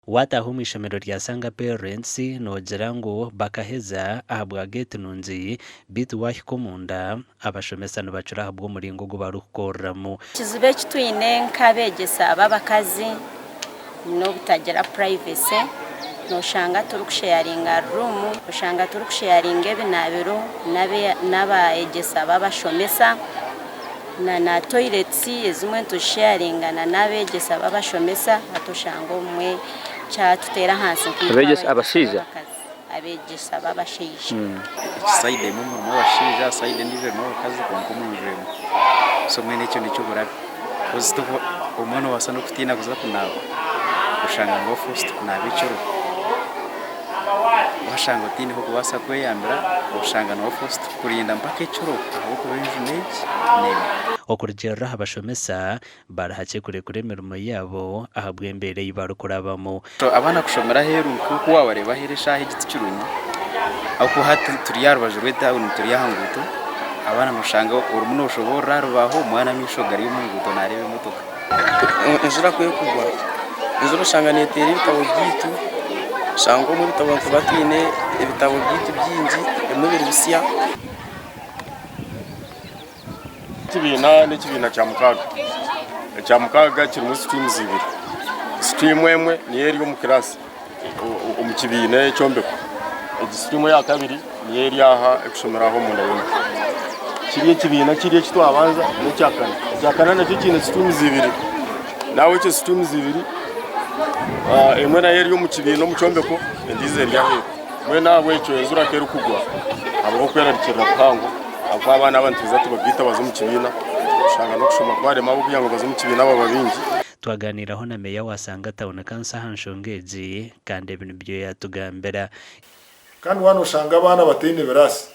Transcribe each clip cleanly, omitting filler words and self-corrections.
Waataaha omu ishomero rya Sanga Parents noogira ngu bakaheza ahabwa geeti nungi beitu waahika omunda abashomesa nibacura ahabw'omuringo ogu barikukoreramu. Ekizibu eki twine nk'abeegyesa b'abakazi n'obutagira privacy. Noshanga turikusheyaringa ruumu, oshanga turikusheyaringa ebinaabiro n'abeegyesa b'abashomesa na toiletsi ezimwe nituzisheyaringa n'abeegyesa b'abashomesa hati oshanga obumwe kyatuteera ahansi nkaitwe abakazi. Abeegyesa b'abashaija. Sayidi emwe murimu abashaija sayidi endiijo erimu abakazi kwonka omu nju emwe. So mbwenu ekyo n'eky'oburabe koz obumwe noobaasa n'okutiina kuza kunaaba oshanga ngu wa forced kunaaba ekiro. Waashanga otaine h'okubaasa kweyambira oshanga nooba forced kurinda mpaka ekiro ahabw'okuba enju n'egi n'emwe. Okurugiirira aha bashomesa, Bari hakye kurekura emirimo yaabo ahabw'embeera ei barikurabamu. Abaana kushomera aheeru nk'oku waabareeba aheeru eshaaha egi tikirungi ahabw'okuba hati turi aha rubaju rw'etawuni turi aha nguuto, abaana nooshanga orimu nooshoboorora aha rubaaho omwana amaisho gari omu nguuto naareeba emotoka. Enjura ku erikugwa, enjura oshanga neeteera ebitabo byaitu, oshanga obumwe ebitabo nituba twine ebitabo byaitu bingi ebimwe biri bisya. Ekibiina n'ekibiina kya mukaaga. Ekya mukaaga kirimu sitiriimuzi ibiri. Sitiriimu emwe niyo eri omu kiraasi omu kibiina ekyombeko. Egi sitiriimu eya kabiri niyo eri aha erikushomera aha omunda y'omuti. Kiri ekibiina kiri eki twabanza n'ekya kana. Ekya kana nakyo kiine sitiriimuzi ibiri. Nahabwekyo sitiriimuzi ibiri, emwe nayo eri omu kibiina omu kyombeko endiijo eri aheeru. Mbwenu ahabw'ekyo enjura ku erikugwa habaho okwerarikirira kuhango ahabw'okuba abaana aba nitwija tubagaita baze omu kibiina oshanga n'okushoma kwarema ahabw'okugira ngu baze omu kibiina baba baingi. Twaganiiraho na Meeya wa Sanga Town Council aha nshonga egi kandi ebi nibyo yaatugambira. Kandi waaba noshanga abaana bataine biraasi,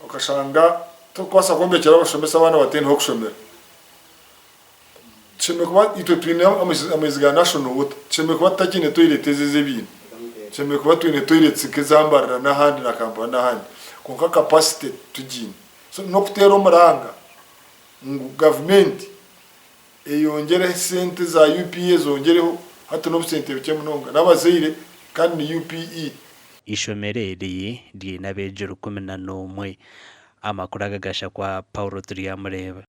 okashanga torikubaasa kwombekyera abashomesa abaana bataine h'okushomera. Tushemereire kuba itwe twine amaizi ga National Water, tushemereire kuba tutakiine toilet ezi ez'ebiina. Tushemereire kuba twine toilets nk'eza Mbarara n'ahandi na Kampala n'ahandi kwonka capacity titugiine. So n'okuteera omuranga ngu gavumenti eyongyereho esente za UPE ezongyereho, hati n'obusente bukye munonga n'abazaire kandi ni UPE. Eishomero eri riine abeegi 11. Amakuru aga gashakwa Paul Turyamureeba.